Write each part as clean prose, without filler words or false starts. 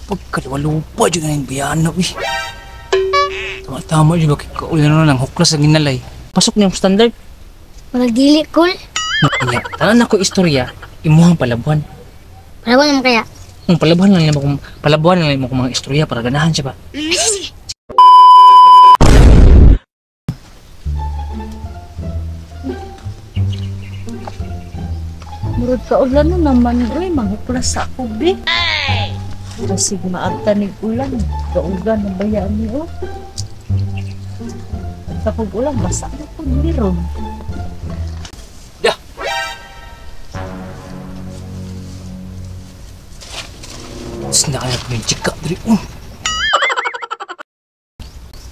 Pagkaliwalupa dyan na yung biyano eh. Tama-tama dyan bakit kaulan na lang huklas ang ginalay. Pasok niyang standard. Murag dili cool. Kanya, tanan ako istorya, imuhang palabuhan. Palabuhan naman kaya. Kung palabuhan lang nimo kung palabuhan lang nimo kung mga istorya para ganahan siya ba. Murag kaulan na naman, uy, manghuklas sa ako, be. Basig maagta nig ulan, kaugan na bayaan niyo. At kapag ulan, basa na po niron. Da. Sina kaya ko yung chika diri. Oh.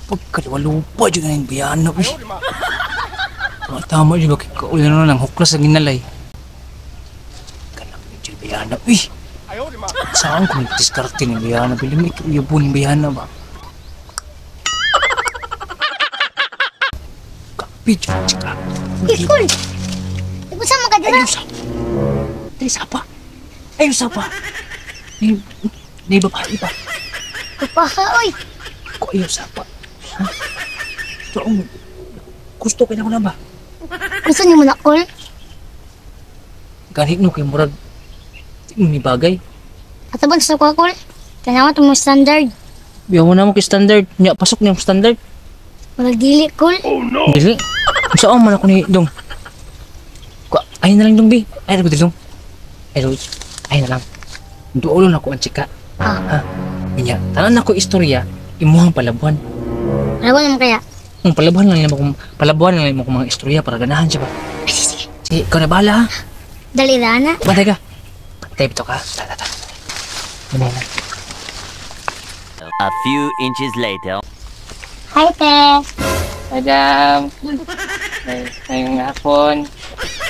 Pagkaliwalupa dyan na yung biyano eh. Tama-tama dyan bakit kaulan na lang huklas ang ginalay. Kanang medyo biyano eh. Saan ko nagdiskarte ni Bayana? Bili may uyabon ni Bayana ba? Kapi, chika. Uy, cool. Ikaw sa mga kadira. Ayaw sa... Dali sapa. Ayaw sapa. Ni babae ba? Kapaha, oy. Ko ayaw sapa. Ha? Ito gusto kayo na ko na ba? Gusto niyo mo na, cool? Ganit no kay murag ni bagay. Atabang sa ko, cool. Tanawa to mo standard. Biyaw mo na mo kay standard. Nya pasok niyang standard. Murag dili cool. Dili. Saan man ako ni Dong? Ay na lang Dong, bi. Ay na ko Dong. Ay, ay na lang. Duolo na ko ang chika. Ah. Ha? Nya, tanan ako istorya, imuhang palabuhan. Palabuhan naman kaya. Kung palabuhan lang nimo kung palabuhan lang nimo kung mga istorya para ganahan siya ba. Ay, sige. Sige, ikaw na bahala ha. Dali na, na. Bantay ka. Bantay bitaw ka. Ta ta ta. Ano na? A few inches later. Hi, te. Madam. Ngayong hapon.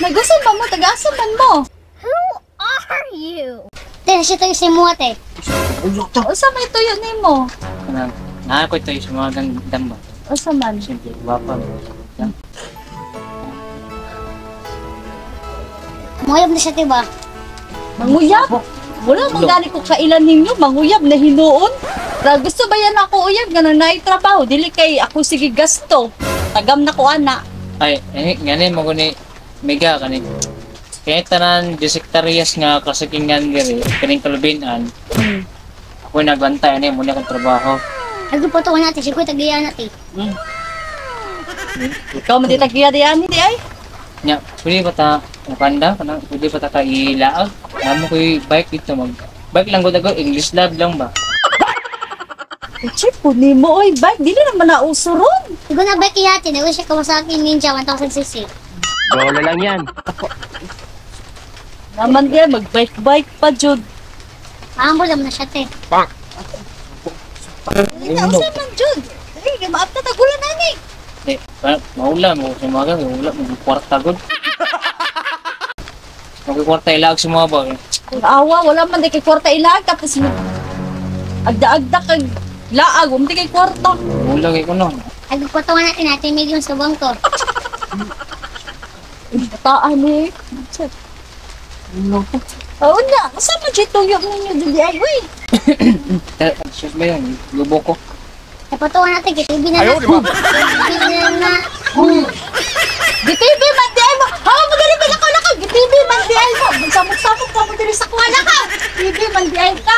Nagusan ba mo? Tagaasa man mo? Who are you? Te, siya tayo sa imuha, te. Unsa may tuyo nimo? Kanang naa ko ito sa mga gandam ba. Unsa man? Siyempre, gwapa. Muyab na siya, te ba? Manguyab? Wala man gani ko kailan ninyo, manguyab na hinuon. Ra gusto ba yan ako uyab nga naay trabaho, dili kay ako sige gasto. Tagam na ko ana. Ay, eh, ngani mo guni mega kani. Kaya tanan 10 hektaryas nga kasagingan diri kaning kalubinan. Ako nagbantay ani mo na akong trabaho. Naglupoto ko natin, siguro tagiya natin. Ikaw man di tagiya di ani di ay. Nya, pwede ba ta mukanda kana pwede ba ta ka ilaag? Namo koy bike dito mag bike lang gud ako, English lab lang ba. Uche po nimo oy bike dili naman na uso ron. Siguro na bike iya, te. Nagusto siya Kawasaki Ninja 1000cc. Bola lang yan. Naman di mag bike bike pa jud. Maambol naman na siya, te. Ina usa man jud. Dili kay maapta tagulan ani. Di, maula mo sa mga maula mo kwarta gud. Magkwarta ilaag sa mga ba. Kung awa wala man di kay kwarta ilaag tapos agda-agda kag laag wala man di kay kwarta. Maula kay kuno. Naglupoto ko natin, natin million sa bangko. Bataan eh. Oo na, asa man siya tuyo ninyo dili ay uy. Sus ba yun? Lubo ko. Napatuwa natin, kay TV na na. TV na na. Gitibi man di ay mo. Hawa mo dali ba nakaw nakaw? Gitibi man di ay mo. Magsamok-samok ka mo dali sa kuha nakaw. TV man di ay ka.